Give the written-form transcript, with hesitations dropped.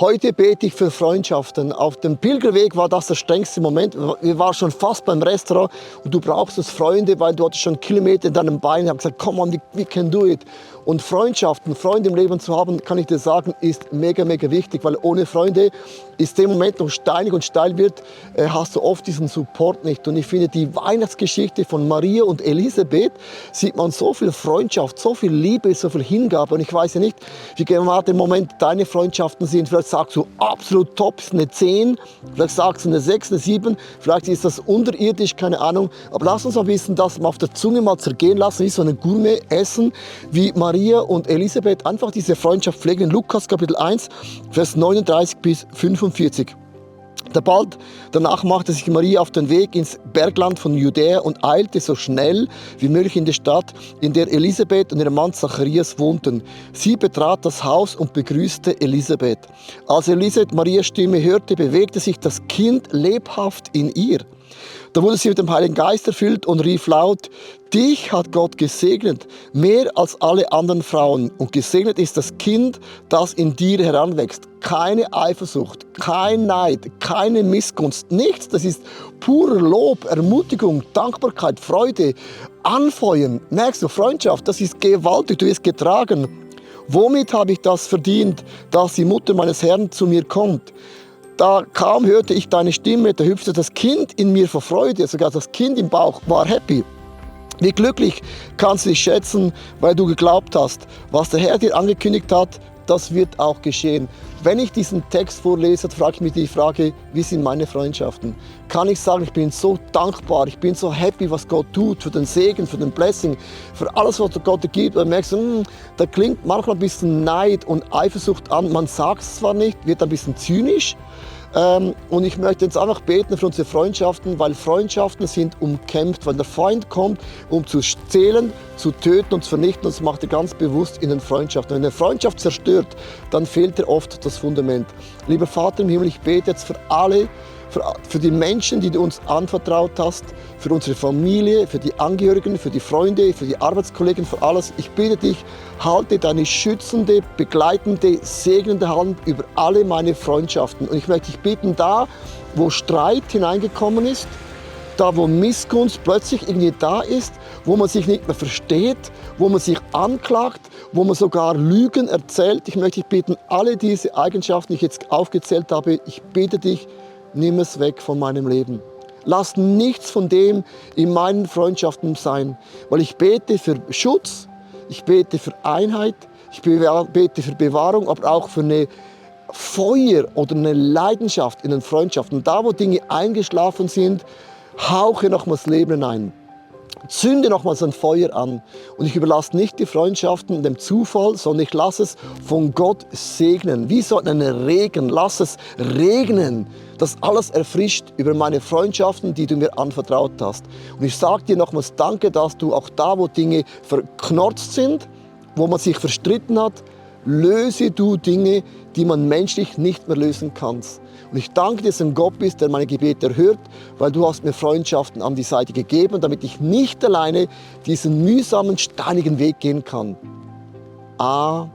Heute bete ich für Freundschaften. Auf dem Pilgerweg war das der strengste Moment. Wir waren schon fast beim Restaurant und du brauchst es Freunde, weil du hattest schon Kilometer in deinem Bein. Ich habe gesagt, come on, we can do it. Und Freundschaften, Freunde im Leben zu haben, kann ich dir sagen, ist mega, mega wichtig, weil ohne Freunde ist der Moment noch steinig und steil wird, hast du oft diesen Support nicht. Und ich finde, die Weihnachtsgeschichte von Maria und Elisabeth sieht man so viel Freundschaft, so viel Liebe, so viel Hingabe. Und ich weiß ja nicht, wie gerade im Moment deine Freundschaften sind. Vielleicht sagst du absolut top, ist eine 10, vielleicht sagst du eine 6, eine 7, vielleicht ist das unterirdisch, keine Ahnung. Aber lass uns mal wissen, dass wir auf der Zunge mal zergehen lassen, wie so ein Gourmet-Essen, wie Maria und Elisabeth einfach diese Freundschaft pflegen. In Lukas Kapitel 1, Vers 39 bis 45. Bald danach machte sich Maria auf den Weg ins Bergland von Judäa und eilte so schnell wie möglich in die Stadt, in der Elisabeth und ihr Mann Zacharias wohnten. Sie betrat das Haus und begrüßte Elisabeth. Als Elisabeth Marias Stimme hörte, bewegte sich das Kind lebhaft in ihr. Da wurde sie mit dem Heiligen Geist erfüllt und rief laut: Dich hat Gott gesegnet, mehr als alle anderen Frauen. Und gesegnet ist das Kind, das in dir heranwächst. Keine Eifersucht, kein Neid, keine Missgunst, nichts. Das ist purer Lob, Ermutigung, Dankbarkeit, Freude, Anfeuern. Merkst du, Freundschaft, das ist gewaltig, du wirst getragen. Womit habe ich das verdient, dass die Mutter meines Herrn zu mir kommt? Da kaum hörte ich deine Stimme, da hüpfte das Kind in mir vor Freude, sogar das Kind im Bauch war happy. Wie glücklich kannst du dich schätzen, weil du geglaubt hast, was der Herr dir angekündigt hat, das wird auch geschehen. Wenn ich diesen Text vorlese, frage ich mich die Frage, wie sind meine Freundschaften? Kann ich sagen, ich bin so dankbar, ich bin so happy, was Gott tut, für den Segen, für den Blessing, für alles, was Gott dir gibt. Und merkst du, da klingt manchmal ein bisschen Neid und Eifersucht an. Man sagt es zwar nicht, wird ein bisschen zynisch. Und ich möchte jetzt einfach beten für unsere Freundschaften, weil Freundschaften sind umkämpft. Wenn der Feind kommt, um zu stehlen, zu töten und zu vernichten, das macht er ganz bewusst in den Freundschaften. Wenn eine Freundschaft zerstört, dann fehlt dir oft das Fundament. Lieber Vater im Himmel, ich bete jetzt für alle, für die Menschen, die du uns anvertraut hast, für unsere Familie, für die Angehörigen, für die Freunde, für die Arbeitskollegen, für alles. Ich bitte dich, halte deine schützende, begleitende, segnende Hand über alle meine Freundschaften. Und ich möchte dich bitten, da, wo Streit hineingekommen ist, da, wo Missgunst plötzlich irgendwie da ist, wo man sich nicht mehr versteht, wo man sich anklagt, wo man sogar Lügen erzählt. Ich möchte dich bitten, alle diese Eigenschaften, die ich jetzt aufgezählt habe, ich bitte dich, nimm es weg von meinem Leben. Lass nichts von dem in meinen Freundschaften sein, weil ich bete für Schutz, ich bete für Einheit, ich bete für Bewahrung, aber auch für eine Feuer oder eine Leidenschaft in den Freundschaften. Da, wo Dinge eingeschlafen sind, hauche nochmals Leben hinein. Zünde nochmals ein Feuer an. Und ich überlasse nicht die Freundschaften dem Zufall, sondern ich lasse es von Gott segnen. Wie so einen Regen. Lass es regnen. Das alles erfrischt über meine Freundschaften, die du mir anvertraut hast. Und ich sage dir nochmals Danke, dass du auch da, wo Dinge verknotzt sind, wo man sich verstritten hat, löse du Dinge, die man menschlich nicht mehr lösen kann. Und ich danke dir, dass du ein Gott bist, der meine Gebete erhört, weil du hast mir Freundschaften an die Seite gegeben, damit ich nicht alleine diesen mühsamen, steinigen Weg gehen kann. Amen.